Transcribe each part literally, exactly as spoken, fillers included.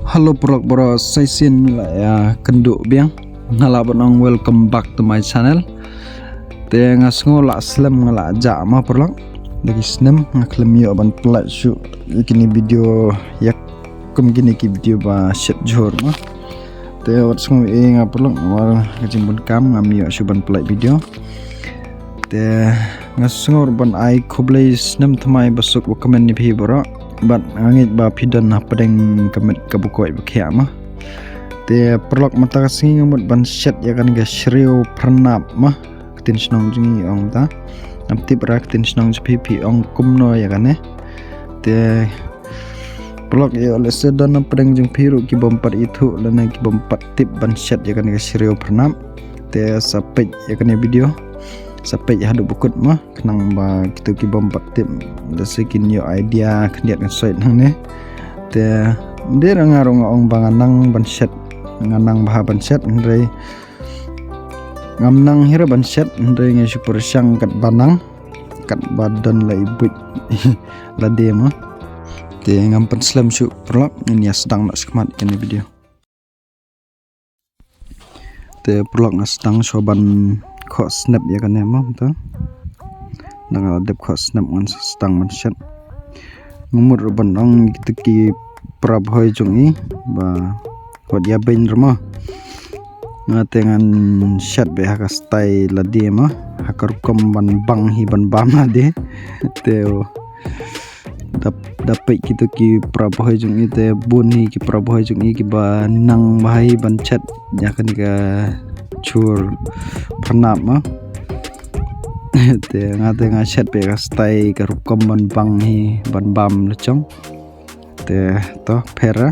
Hello paralok baroh, sa shisien la ïa kynduh biang. Nga lah ban ong welcome back to my channel. Te nga sngew la slem, nga la jah ma paralok. Da ki snem nga khlem ïoh ban pynlait shuh ïa kine video, ïa kum kine ki video ba shet jhur ma. Te wat sngew ei nga paralok, namar ka jingbun kam ngam ïoh shuh ban pynlait video. Te nga sngew ban ai khublei snem thymmai ba suk ba kmen ïa phi baroh. Bad nga ngeit ba phi don hapdeng ka met kaba koit ba khiah ma. Te paralok, mynta ka sngi nga mut ban shet ïa kane ka shriew phyrnap ma. Ka ktien shnong jong ngi ong ta. Ngam tip ra ka ktien shnong jong phi, phi ong kumno ïa kane. Te paralok, ïoh lehse don hapdeng jong phi ruh ki bym pat ithuh lane ki bym pat tip ban shet ïa kane ka shriew phyrnap. Te sa peit ïa kane video, sa peit haduh ba kut ma, khnang ba kito ki bym pat tip lehse kin ïoh idea khyndiat khynsoit nangne. Te dei ra nga ruh nga ong ba nga nang ban shet, nga nang bha ban shet, hynrei ngam nang hi ruh ban shet, hynrei nga shu pyrshang katba nang, katba don la i buit lade ma. Te ngam pynslem shuh paralok, ngin ïa sdang noh shakhmat kane video. Te paralok, nga sdang shuwa ban khoh snep ïa kane ma, te. Nang la dep khoh snep ngan sdang ban shet. Nga mut ruh ban ong kito ki para bhoi jong i ba wat ïa beiñ ruh ma. Nga te ngan shet beit ha ka style lade ma, ha ka rukom ban bang hi ban bam lade. Te da, da peit kito ki para bhoi jong i te bun hi ki para bhoi jong i kiba nang bha hi ban shet ïa kane ka shriew phyrnap ma. Te nga te nga shet beit ka style ka rukom ban bang hi ban bam la jong. Te to pher.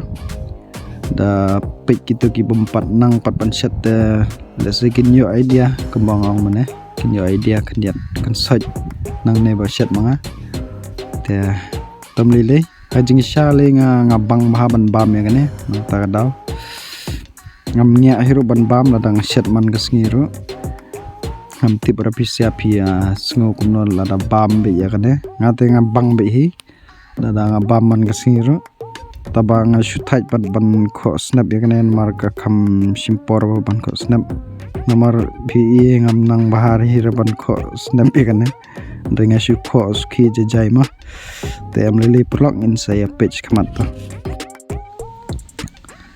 Da peit kito ki bym pat nang pat ban shet te lehse kin ïoh idea kumba nga ong mynne. Kin ïoh idea khyndiat khynsoit nangne ba shet ma nga. Te to ym lei lei. Ka jingshisha lei nga, nga bang bha ban bam ïa kane. Nangta ka daw ngam ngiah hi ruh ban bam lada nga shet man ka sngi ruh. Ngam tip ra phi sha phi ïa sngew kumno lada bam beit ïa kane. Nga te nga bang beit hi. Lada nga bam man ka sngi ruh. Taba nga shu thait pat ban khoh snep ïa kane namar ka kham shim por ba ban khoh snep. Namar phi i ngam nang bha hi ruh ban khoh snep ïa kane. Hynrei nga shu khoh suki jai jai ma. Te ym lei lei paralok, ngin sa ïa peit shakhmat to.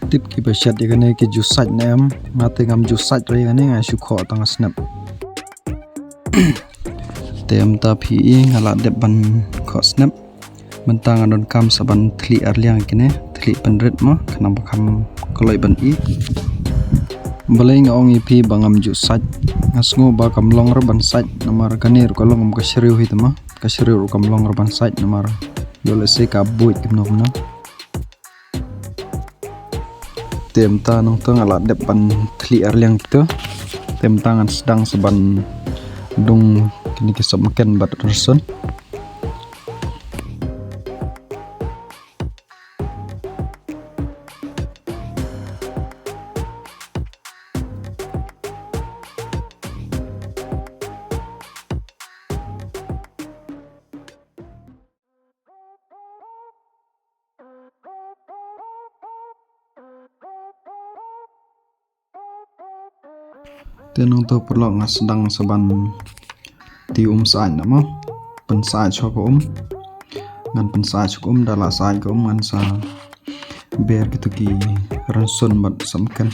Tip kiba shet ïa kane ki ju sait ne em, nga te ngam ju sait re ïa kane, nga shu khoh tang ka snep. Te mynta phi i nga la dep ban khoh snep. Mynta nga donkam sa ban thli arliang kine, thli pynrit mo, khnang ba kham kloi ban i. Balei nga ong ïa phi ba ngam ju sait. Nga sngew ba kam long re ban sait, namar kane ruh ka long kum ka shriew hi te mo. Ka shriew ruh kam long re ban sait, namar ïoh lehse ka buit kumno kumno. Te mynta nangta nga la dep ban thli arliang kito. Te mynta ngan sdang sa ban dung kine ki sop mken bad rynsun. Te nangta paralok nga sdang sa ban tih um sait na mo. Pynsait shuwa ka um. Ngan pynsait shuwa ka um, da la sait ka um ngan sa ber kito ki rynsun bad sop mken.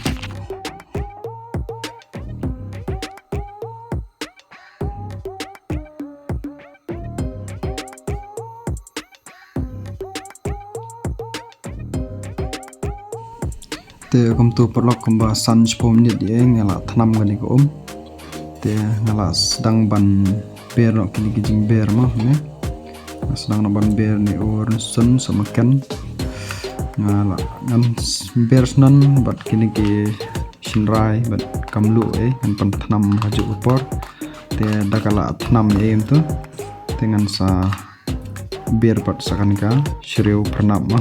Te kumto paralok kumba san shiphew minit ïa nga la thnam kane ka um. Te nga la sdang ban ber noh kine ki jingber mo ne. Nga sdang noh ban ber ne u rynsun sop mken. Nga la ngan ber snon bad kine ki shynrai bad kam luh eh ngan pynthnam ha juh ka por. Te da ka la thnam eh to te ngan sa ber pat sa kane ka shriew pyrnap mo.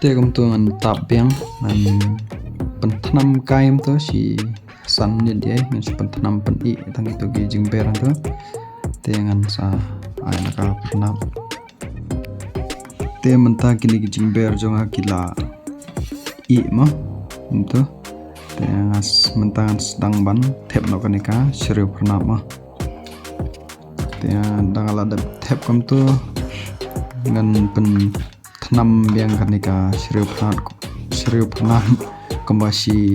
Te kumto ngan tap biang, ngan pynthnam kai kumto shi san minit ïa, ngan shu pynthnam pyn-ih tang kito ki jingber kumto. Te ngan sa ai na ka pyrnap. Te mynta kine ki jingber jong nga ki la ih mo kumto. Te nga s-, mynta ngan sdang ban thep noh kane ka shriew pyrnap mo. Te dang la dep thep kumto ngan pynthnam biang kane ka shriew pyrnap, shriew pyrnap kumba shi,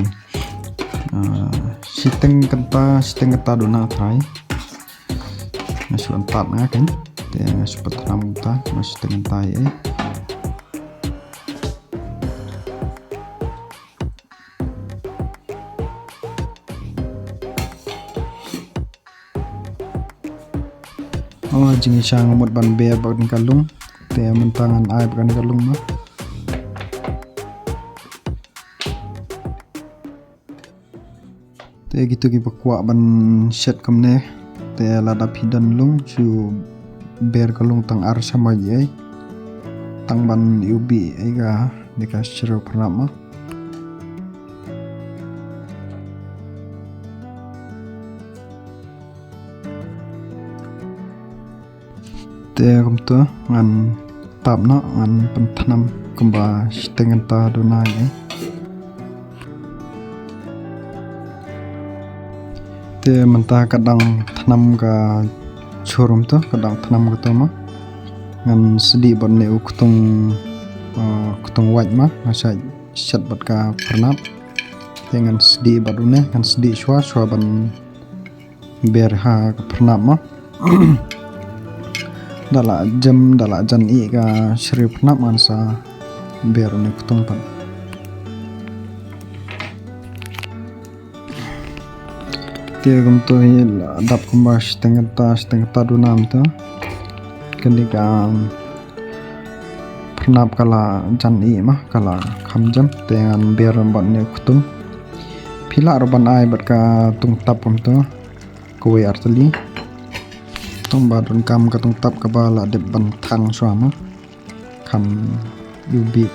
ah, shiteng kynta, shiteng kynta duna trai. Nga shu antat nga kan. Te nga shu pynthnam kumta, nga shu teng kumta ïa. Oh, jingshisha nga mut ban ber bad kane ka lung. Te mynta ngan ai bad kane ka lung mo. Te kito kiba kwah ban shet kumne. Te lada phi don lung shu ber ka lung tang ar shamoit ei. Tang ban ïohi ei kane ka shriew pyrnap mo. Te kumto ngan tap noh, ngan pynthnam kumba shiteng kynta duna ïa. Te mynta ka dang thnam ka chur kumto, ka dang thnam kato mo. Ngan sdieh bad une u ktung, uh, ktung wait mo, nga sa shet bad ka pyrnap. Te ngan sdieh bad une, ngan sdieh shuwa shuwa ban ber ha ka pyrnap mo. Da la jem, da la jan ih ka shriew pyrnap ngan sa ber une ktung pat. Te kumto hi la dap kumba shiteng kynta, shiteng kynta duna mynta. Kane ka pyrnap ka la jan ih mo, ka la kham jem, te ngan ber bad une u ktung. Phi lah ruh ban ai bad ka tungtap kumto. Kawei ar tylli. Tang ba donkam ka tungtap kaba la dep ban thang shuwa mo. Kham ïohi.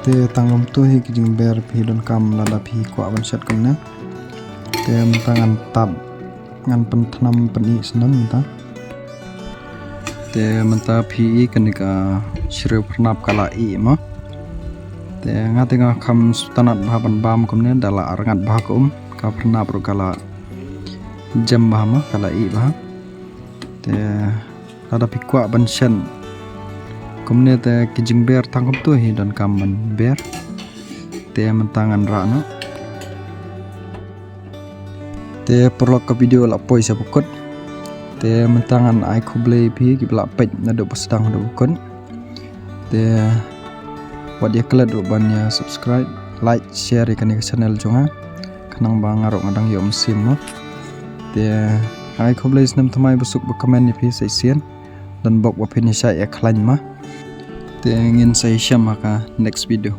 Te tang kumto hi ki jingber phi donkam lada phi kwah ban shet kumne. Te mynta ngan tap, ngan pynthnam pyn-ih shen mynta. Te mynta phi ïohi kane ka shriew pyrnap ka la ih mo. Te nga te nga kham sngewtynnat bha ban bam kumne, da la arngat bha ka um, ka pyrnap ruh ka la jem bha mo, ka la ih bha. Te lada phi kwah ban shet kumne te ki jingber tang kumto hi donkam ban ber. Te mynta ngan rah noh. Te paralok, ka video la poi sha ba kut. Te mynta ngan ai khublei phi kiba la peit naduh ba sdang haduh ba kut. Te wat ïa klet ruh ban ïa subscribe, like, share ïa kane ka channel jong nga. Khnang ba nga ruh nga dang ïoh mynsiem mo. Te ai khublei snem thymmai ba suk ba kmen ïa phi sa shisien. Don bok ba phin ïa shah ïa khlaiñ mo. Te ngin sa ïashem ha ka next video.